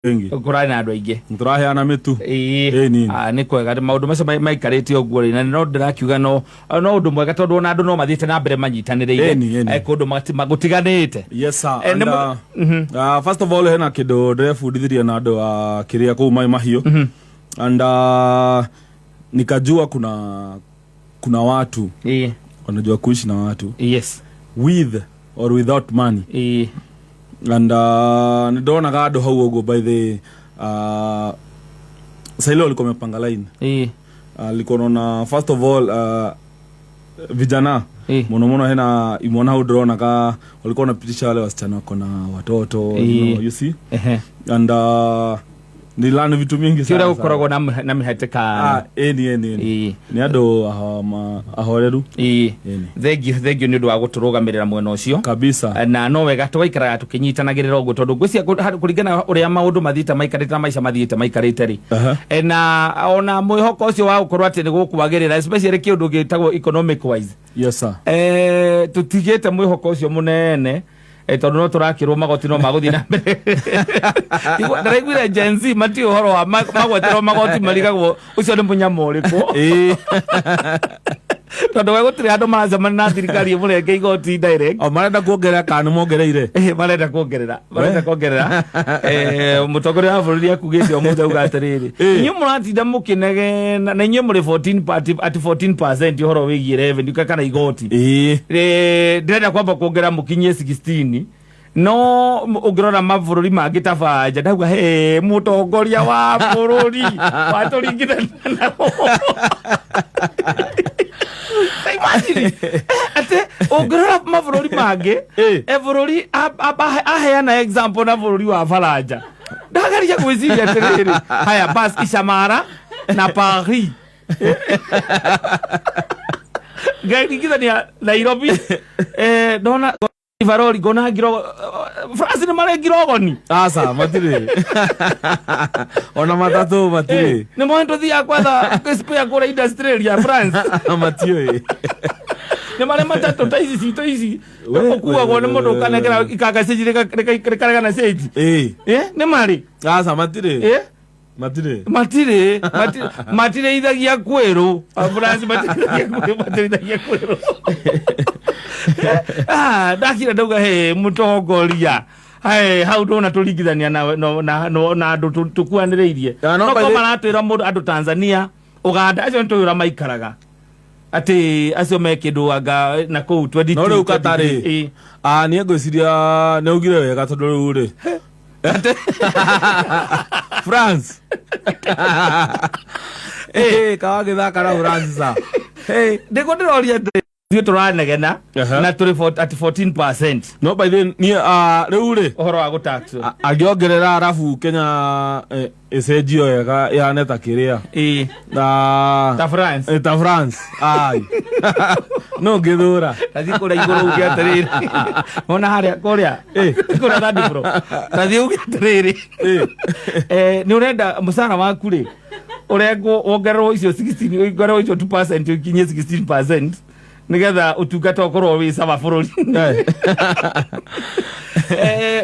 Wengi. Kũrarĩ na andũ aingĩ. Tũraheana mĩtu. Ĩĩ. Ĩĩ, nini. Ah, nĩ kwega maũndũ macio maikarĩte ũguo rĩ, na no ndĩrakiuga no ũndũ mwega tondũ ona andũ no mathiĩte na mbere manyitanĩrĩire. Ĩni, ĩni. Eh, kũndũ gũtiganĩte. Yes sir. Eh, And, nĩ first of all, hena kĩndũ ndĩrebundithirie na andũ a kĩrĩa kũu Mai Mahiũ, and nikajua kuna watu wanajua kuishi na watu with or without money. And nĩ ndonaga andũ hau ũguo, by the saile walikuwa wamepanga line. Nilikuwa naona, first of all, vijana muno muno, hena imwana hau ndĩronaga walikuwa wanapitisha wale wasichana wako na watoto, you know, you see. And nilani vitu mingi Ti sana ũrĩa sana. gũkoragwo na mĩhatĩkano. Ah, ĩni ĩni ĩni. Nĩ andũ ahoreru. Ĩni. Thengiũ, thengiũ nĩ ũndũ wa gũtũrũgamĩrĩra mwena ũcio. Kabisa. Na no wega tũgaikaraga tũkĩnyitanagĩrĩra ũguo tondũ ngwĩciria kũringana na ũrĩa maũndũ mathiĩte maikarĩte na maica mathiĩte maikarĩte rĩ, na ona mwĩhoko ũcio wa gũkorwo atĩ nĩ gũkwagĩrĩra, especially kĩũndũ gĩtagwo economic wise, Yes sir. Tũtigĩte mwĩhoko ũcio mũnene, tondũ no tũrakĩrwo magoti no magũthiĩ na mbere. Ndĩraiguire Gen Z matiũĩ ũhoro wa magweterwo magoti, marigagwo ũcio nĩ mũnyamũ ũrĩkũ, tondũ we gũtirĩ handũ maracemania na thirikari ĩmũrenge igoti direct. O marenda kuongerera kana nĩ mongereire? Marenda kuongerera, marenda kuongerera. Mũtongoria wa bũrũri akugĩte ũmũthĩ auga atĩrĩrĩ, inyuĩ mũratinda mũkĩnegena na inyuĩ mũrĩ 14 at 14% ũhoro wĩgiĩ revenue kana igoti. Ndĩrenda kwamba kuongerera mũkinyie 16, no ũngĩrora mabũrũri mangĩ ta banja, ndauga he mũtongoria wa bũrũri watũringithania nao. Imagine, atĩ ũngĩrora mabũrũri mangĩ, bũrũri aheana example na bũrũri wa Faranja, ndagaria gwĩciria atĩrĩrĩ, haya bas Ishamara na Paris, ngaringithania Nairobi, ndona Ivarori, ngona ngiro France nĩ marĩ ngirogoni. Aca, matirĩ, ona matatũ matirĩ. Nĩ moĩ tũthiaga kwetha spare kũrĩa industry ya France? Matiũĩ. Nĩ marĩ matatũ ta ici citũ ici We, ũkuagwo nĩ mũndũ we, ũkanengera we. ikanga cenji rĩkaregana cenji? Nĩ marĩ? Aca, matirĩ. Matirĩ. Matirĩ, matirĩithagia kwĩrũ. France matirĩithagia kwĩrũ, matirĩithagia kwĩrũ. Ah, ndakira ndauga he mũtongoria. Hai, hau ndona tũringithania na andũ tũkuanĩrĩirie. Ya, no no by ko maratwĩra mũndũ andũ Tanzania, Uganda, acio nĩtũĩ ũrĩa maikaraga, atĩ acio me kĩndũ anga na kũu 22. No rĩu Qatar-ĩ, 23. Ah, niĩ ngwĩciria nĩ augire wega tondũ rĩu rĩ France kawagĩthaka na France sa. Hey, ndĩko ndĩroria atĩ ithuĩ tũranegena na tũrĩ at 14%. No by the niĩ, rĩu rĩ ũhoro wa gũtaxwo, angĩongerera arabu Kenya, ĩcenjio wega ĩhane ta kĩrĩa na ta France. Ta France, ai no ngĩthũra. Tathiĩ kũrĩa igũrũ uge atĩrĩrĩ, ona harĩa kũrĩa kũrĩa third floor, tathiĩ uge atĩrĩrĩ, nĩ ũrenda mũcara waku rĩ ũrengwo wongererwo icio 16, wongererwo icio 2% ũkinyie 16% nĩgetha ũtungata ũkorwo wĩ sawa bũrũri.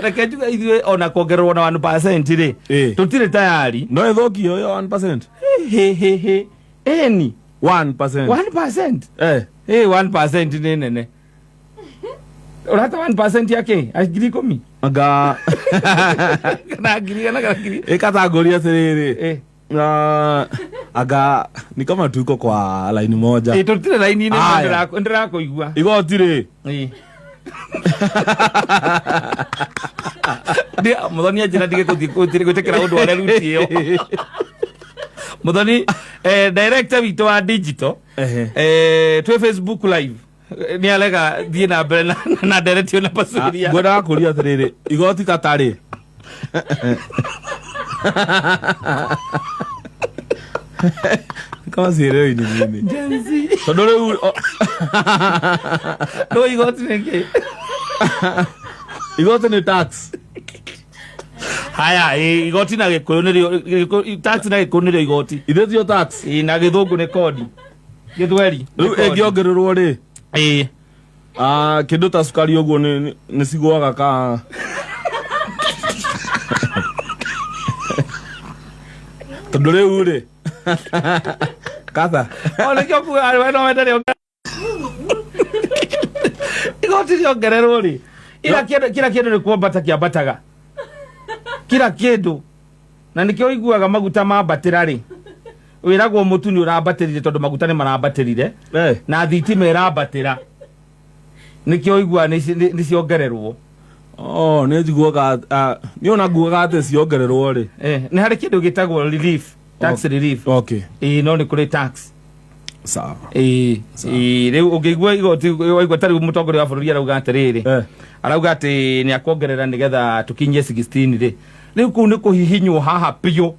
Reke njuge ithuĩ ona kuongererwo na 1% rĩ, tũtirĩ tayari. No ĩthũkio ĩyo 1%. He he he, eni. 1%. 1%. 1% nĩ nene, ũrata 1% ya kĩ? 10,000 Anga kana 100,000 kana ngiri ĩkatangũria atĩrĩrĩ, anga ni kama tuko kwa laini moja. Tũtirĩ raini-inĩ. Aya. Ndĩrakũigua. Igoti rĩ, Muthoni anjĩra ndige gwĩtĩkĩra ũndũ wa ruti ĩyo. Muthoni, director witũ wa digital, twĩ Facebook live, nĩ arega thiĩ na mbere na ndereti na pasuria. Ngwendaga kũria atĩrĩrĩ, igoti katarĩ kama sielewi ni nini. Gen Z. Tondũ rĩu No igoti nĩ kĩ? Igoti nĩ tax. Haya, igoti na gĩkũyũ nĩrĩo tax, na gĩkũyũ nĩrĩo igoti. Ithuĩ tio tax. Na gĩthũngũ nĩ kodi, gĩthweri nĩ Rĩu kodi. Ĩngĩongererwo rĩ, kĩndũ ta cukari ũguo nĩ cigũaga ka Tondũ rĩu rĩ katha. O nĩkĩo kuga we no wende rĩongererwo, igoti rĩongererwo rĩ, ila kĩndũ kila kĩndũ nĩ kwambata kĩambataga kila kĩndũ, na nĩkĩo ũiguaga maguta mambatĩra rĩ, wĩragwo mũtu nĩ ũrambatĩrire tondũ maguta nĩ marambatĩrire. Na thitima ĩrambatĩra, nĩkĩo ũiguaga nĩ ciongererwo. Oh, nĩ njiguaga, ah, nĩ ona nguaga atĩ ciongererwo rĩ. Nĩ harĩ kĩndũ gĩtagwo relief, tax relief. Ĩĩ, no nĩ kũrĩ tax. Sawa. Ĩĩ. Sawa. Ĩĩ, rĩu ũngĩigua igoti, waigua ta rĩu mũtongoria wa bũrũri arauga atĩrĩrĩ, arauga atĩ nĩ akuongerera nĩgetha tũkinyie 16 rĩ, rĩu kũu nĩ kũhihinywo haha biũ,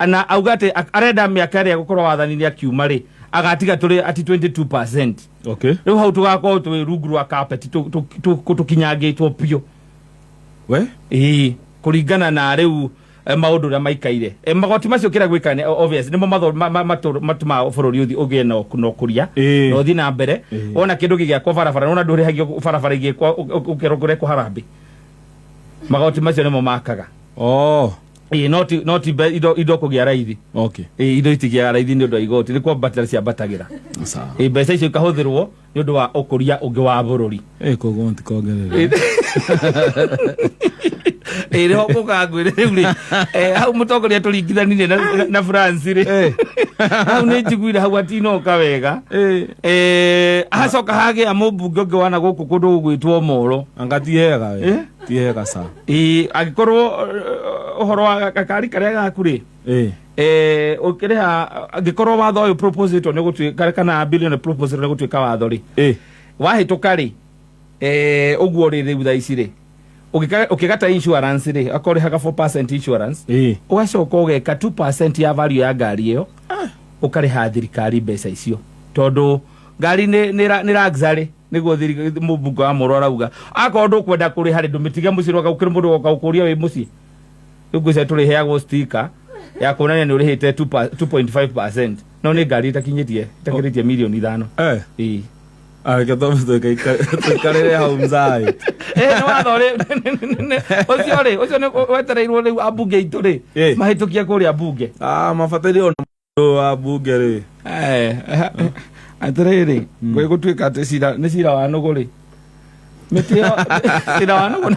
na auga atĩ arenda mĩaka ĩrĩa gũkorwo wathani-inĩ akiuma rĩ, agatiga tũrĩ ati 22%. Rĩu hau tũgakorwo twĩ rungu rwa carpet, tũkinyangĩtwo biũ. We. Ĩĩ, kũringana na rĩu maũndũ ũrĩa maikaire. Magoti macio kĩrĩa gwĩka nĩ obvious nĩmo matũmaga bũrũri ũthiĩ ũgĩe na ũkũria na ũthiĩ na mbere. Wona kĩndũ gĩgĩakwo barabara, wona ndũrĩhagio barabara igĩkwo, ũkerwo kũrekwo harambĩ, magoti macio nĩmo makaga. Ĩĩ, no ti indo kũgĩa raithi. Ĩĩ, indo itigĩaga raithi nĩ ũndũ wa igoti, nĩ kwambatĩra ciambatagĩra. Sawa. Ĩĩ, mbeca icio ikahũthĩrwo nĩ ũndũ wa ũkũria ũngĩ wa bũrũri. Koguo matikongerera. Ĩĩ, nĩho ngũka ngwĩre rĩu rĩ, hau mũtongoria tũringithanirie na France rĩ, hau nĩ njiguire hau atinoka wega. Hacoka hagĩa mũmbunge ũngĩ wana gũkũ kũndũ gũgwĩtwo Moro. Anga ti hega we. Eh? Ti hega sa. Ĩĩ, angĩkorwo ũhoro wa gakari karĩa gaku rĩ, ũkĩrĩha, angĩkorwo watho ũyũ propositwo nĩ gũtuĩka, kana bill ĩno propositwo nĩ gũtuĩka watho rĩ, wahĩtũka rĩ, ũguo rĩ, rĩu thaa ici rĩ, ũkĩgata insurance rĩ, akorwo ũrĩhaga 4% insurance, ũgacoka ũgeka 2% ya value ya ngari ĩyo, ũkarĩha thirikari mbeca icio, tondũ ngari nĩ luxury, nĩguo mũmbunge wa Moro arauga. Akorwo ndũkwenda kũrĩha rĩ, ndũmĩtige mũciĩ, rũga mũndũ goka gũkũria wĩ mũciĩ. Rĩu ngwĩciria tũrĩheagwo sticker ya kuonania nĩ ũrĩhĩte 2.5%, no nĩ ngari ĩtakinyĩtie, ĩtakĩrĩtie mirioni 5. Ĩĩ. Areke tũikarĩre hau mzai. Nĩ watho rĩ ũcio rĩ, ũcio nĩ wetereirwo rĩu ambunge aitũ rĩ mahĩtũkie kũrĩa mbunge. Ah, mabataire ona mũndũ wa bunge rĩ. Atĩrĩrĩ, gwĩ gũtuĩka atĩ cira nĩ cira wa nũgũ rĩ, mĩtĩ cira wa nũgũ na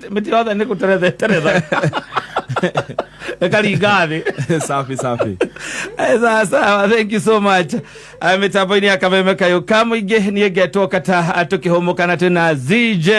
mĩtĩ yothe nĩ gũteretha ĩteretha ĩkaringa thĩ. Safi safi. Sawa sawa, thank you so much. Mĩtambo-inĩ ya Kameme Kayũ ka mũingĩ, niĩ ngetwo Kata, tũkĩhũmũka na twĩna ZJ.